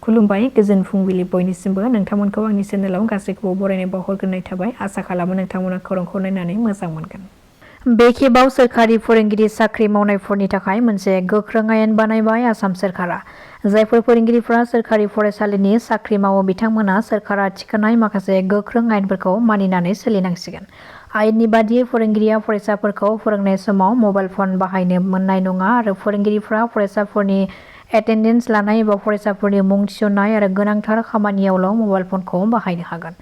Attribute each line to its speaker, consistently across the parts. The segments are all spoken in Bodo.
Speaker 1: खुलुमबाय गोजोन फुंबिलि बयनिसिमबो नोंथांमोनखौ आंनि चेनेलाव गासैखौबो बरायनाय बावहरग्रोनाय थाबाय आसा खालामो नोंथांमोना खौरांखौ नायनानै मोजां मोनगोन। बे खेबाव सोरखारि फोरोंगिरि साख्रि मावनायफोरनि थाखाय मोनसे गोख्रों आयेन बानायबाय आसाम सोरखारा। जायफोर फोरोंगिरिफ्रा सोरखारि फरायसालिनि साख्रि मावो बिथांमोना सोरखारा थिखानाय माखासे गोख्रों आयेनफोरखौ मानिनानै सोलिनांसिगोन। आयेननि बादियै फोरोंगिरिया फरायसाफोरखौ फोरोंनाय समाव मबाइल फन बाहायनो मोननाय नङा आरो फोरोंगिरिफ्रा फरायसाफोरनि एटेन्डेन्स लानाय एबा फरायसाफोरनि मुं थिसननाय आरो गोनांथार खामानियावल' मबाइल फनखौ बाहायनो हागोन।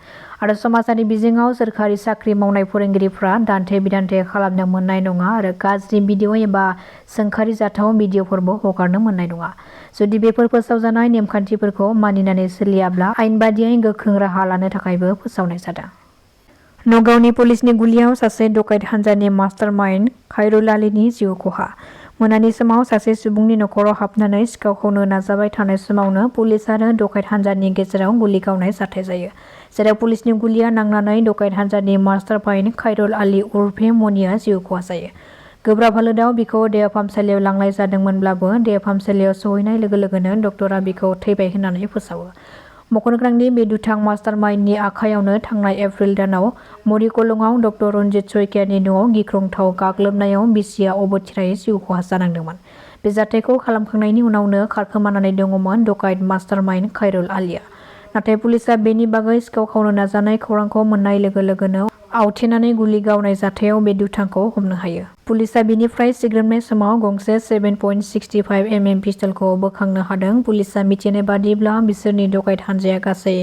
Speaker 1: आरो समाजारि बिजोङाव सोरखारि साख्रि मावनाय फोरोंगिरिफ्रा दान्थे बिदान्थे खालामनो मोननाय नङा आरो गाज्रि भिडिअ एबा सोंखारि जाथाव भिडिअफोरबो हगारनो मोननाय नङा। जुदि बेफोर फोसावजानाय नेमखान्थिफोरखौ मानिनानै सोलियाब्ला आयेन बादियै गोख्रों राहा लानो थाखायबो फोसावनाय जादों। नगावनि पुलिसनि गुलियाव सासे डकाइत हान्जानि मास्टार माइन्ड खैरुल आलीनि जिउ खहा। मोनानि समाव सासे सुबुंनि नखराव हाबनानै सिखाव खावनो नाजाबाय थानाय समावनो पुलिस आरो डकाइत हान्जानि गेजेराव गुलि गावनाय जाथाय जायो। जेराव पुलिसनि गुलिया नांनानै डकाइत हान्जानि मास्टार माइन्ड खैरुल आली उर्फे मनिया जिउ खहा जायो। गोब्राब हालोदाव बिखौ देहा फाहामसालियाव लांनाय जादोंमोनब्लाबो देहा फाहामसालियाव सहैनाय लोगो लोगोनो डक्टरा बिखौ थैबाय होननानै फोसावो। मख'नो गोनांदि बे दुथां मास्टार माइन्डनि आखायावनो थांनाय एप्रिल दानाव मरिकलंआव डक्टर रन्जित सयकियानि न'आव गिख्रंथाव गाग्लोबनायाव बिसिया अबथिरायै जिउ खहा जानांदोंमोन। बे जाथायखौ खालामखांनायनि उनावनो खारखोमानानै दङमोन डकाइत मास्टार माइन्ड खैरुल आलीआ। नाथाय पुलिसआ बेनि बागै सिखाव खावनो नाजानाय खौरांखौ मोननाय लोगो लोगोनो आवथेनानै गुलि गावनाय जाथायाव बे दुथांखौ हमनो हायो। पुलिसआ बिनिफ्राय सिग्रोमनाय समाव गंसे 7.65 mm पिस्तलखौ बोखांनो हादों। पुलिसआ मिथिनाय बादिब्ला बिसोरनि डकाइत हान्जाया गासै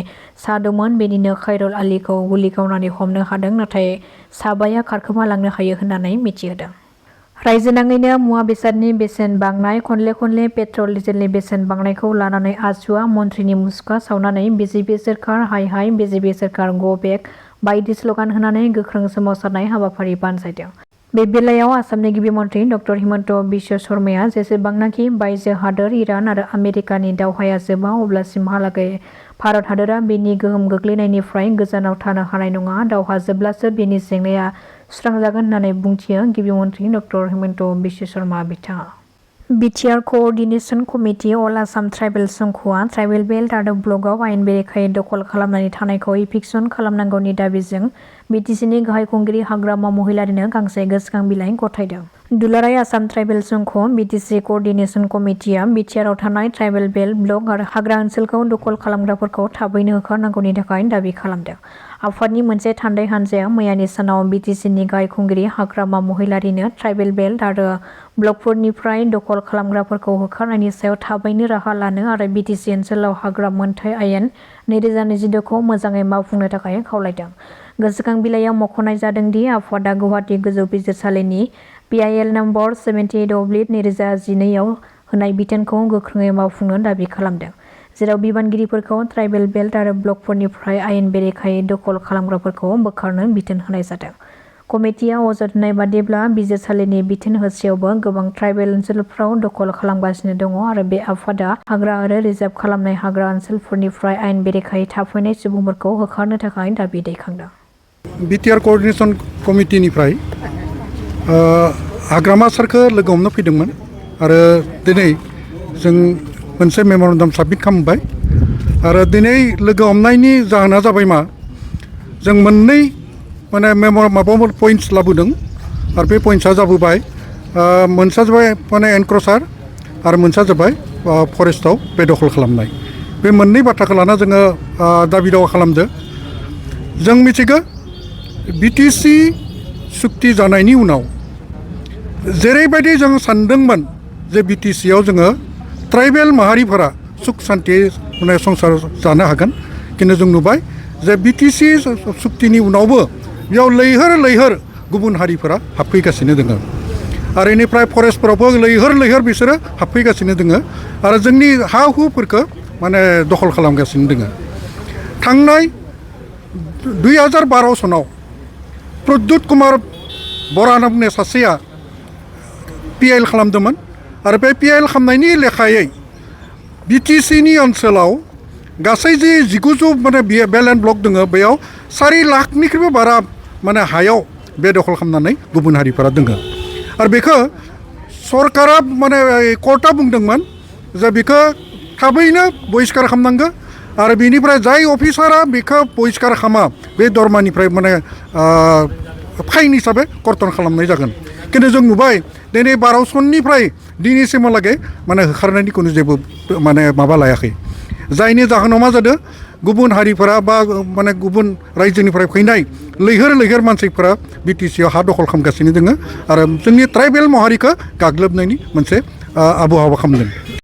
Speaker 1: 6 दंमोन। बेनिनो खैरुल आलीखौ गुलि गावनानै हमनो हादों नाथाय साबाया खारखोमालांनो हायो होननानै मिथिहोदों। रायजो नाङैनो मुवा बेसादनि बेसेन बांनाय खनले पेट्रल डिजेलनि बेसेन बांनायखौ लानानै आसुआ मन्थ्रिनि मुसुखा सावनानै बिजेपि सोरखार हाय हाय बिजेपि सोरखार गो बेक बायदि स्लगान होनानै गोख्रों सोमावसारनाय हाबाफारि बानजायदों। बे बेलायाव आसामनि गिबि मन्थ्रि डक्टर हिमन्त बिश्व शर्माया जेसेबांनाखि बायजो हादोर इरान आरो आमेरिकानि दावहाया जोबा अब्लासिमहालागै भारत हादोरा बेनि गोहोम गोग्लैनायनिफ्राय गोजानाव थानो हानाय नङा। दावहा जोबब्लासो बेनि जेंनाया सुस्रांजागोन होननानै बुंथियो गिबि मन्थ्रि डक्टर हिमन्त बिश्व शर्मा बिथाङा। बिटिआर कअर्डिनेशन कमिटि अल आसाम ट्राइबेल संघआ ट्राइबेल बेल्ट आरो ब्लकआव आयेन बेरेखायै दखल खालामनानै थानायखौ इभिक्सन खालामनांगौनि दाबिजों बिटिसिनि गाहाय खुंगिरि हाग्रामा महिलारिनो गांसे गोसोखां बिलाइ गथायदों। दुलाराय आसाम ट्राइबेल संघ बिटिसि कअर्डिनेशन कमिटिआ बिटिआरआव थानाय ट्राइबेल बेल्ट ब्लक आरो हाग्रा ओनसोलखौ दखल खालामग्राफोरखौ थाबैनो होखारनांगौनि थाखाय दाबि खालामदों। आफादनि मोनसे थान्दै हान्जाया मैयानि सानाव बिटिसिनि गाहाय खुंगिरि हाग्रामा महिलारिनो ट्राइबेल बेल्ट आरो ब्लकफोरनिफ्राय दखल खालामग्राफोरखौ होखारनायनि सायाव थाबैनो राहा लानो आरो बिटिसि ओनसोलाव हाग्रा मोनथाय आयेन 2022 खौ मोजाङै मावफुंनो थाखाय खावलायदों। गोसोखां बिलाइयाव मख'नाय जादों दि आफादआ गुवाहाटी गोजौ बिजिरसालिनि PIL नम्बर 78/2012 आव होनाय बिथोनखौ गोख्रोङै मावफुंनो दाबि खालामदों। जेराव बिबानगिरिफोरखौ ट्राइबेल बेल्ट आरो ब्लकफोरनिफ्राय आयेन बेरेखायै दखल खालामग्राफोरखौ बोखारनो बिथोन होनाय जादों। कमिटिया अजद होनाय बादिब्ला बिजिरसालिनि बिथोन होसेयावबो गोबां ट्राइबेल ओनसोलफ्राव दखल खालामगासिनो दङ आरो बे आफादआ हाग्रा आरो रिजार्भ खालामनाय हाग्रा ओनसोलफोरनिफ्राय आयेन बेरेखायै थाफैनाय सुबुंफोरखौ होखारनो थाखाय दाबि दैखांदों।
Speaker 2: बिटिआर कअर्डिनेशन कमिटिनिफ्राय हाग्रामा सारखौ लोगो हमनो फैदोंमोन आरो दिनै जों मोनसे मेम'रेन्डाम साबमिट खालामबाय आरो दिनै लोगो हमनायनि जाहोना जाबाय मा जों मोननै माबा पइन्ट्स लाबोदों आरो बे पइन्ट्सआ जाबोबाय मोनसेया जाबाय एनक्रचार आरो मोनसेया जाबाय फरेस्टआव बेदखल खालामनाय। बे मोननै बाथ्राखौ लाना जोङो दाबि दावा खालामदो। जों मिथिगौ बिटिसि सुक्ति जानायनि उनाव जेरैबायदि जों सानदोंमोन जे बिटिसियाव जोङो ट्राइबेल माहारिफोरा सुख सान्थि संसार जानो हागोन खिन्थु जों नुबाय जे बिटिसि सुक्तिनि उनावबो बेयाव लैहोर गुबुन हारिफोरा हाबफैगासिनो दङ आरो बेनिफ्राय फरेस्टफोरावबो लैहोर बिसोरो हाबफैगासिनो दङ आरो जोंनि हा हुफोरखौ दखल खालामगासिनो दङ। थांनाय 2012 सनाव प्रद्युत कुमार बरा होनना बुंनाय सासेया PIL खालामदोंमोन आरो बे PIL खालामनायनि लेखायै बिटिसिनि ओनसोलाव गासै जि 1900 बेल एन्ड ब्लक दङ बेयाव 4 लाखनिख्रुइबो बारा हायाव बेदखल खालामनानै गुबुन हारिफोरा दङ आरो बेखौ सरकारा कर्टआ बुंदोंमोन जे बेखौ थाबैनो बहिष्कार खालामनांगौ आरो बेनिफ्राय जाय अफिसारा बेखौ बहिष्कार खालामा बे दरमानिफ्राय माने फाइन हिसाबै कर्तन खालामनाय जागोन खिन्थु जों नुबाय दिनै 12 सननिफ्राय दिनैसिमहालागै माने होखारनायनि खुनु जेबो माने माबा लायाखै जायनि जाहोनाव मा जादों गुबुन हारिफोरा बा माने गुबुन रायजोनिफ्राय फैनाय लैहोर मानसिफोरा बिटिसिआव हा दखल खालामगासिनो दोङो आरो जोंनि ट्राइबेल माहारिखौ गाग्लोबनायनि मोनसे आबहावा खालामदों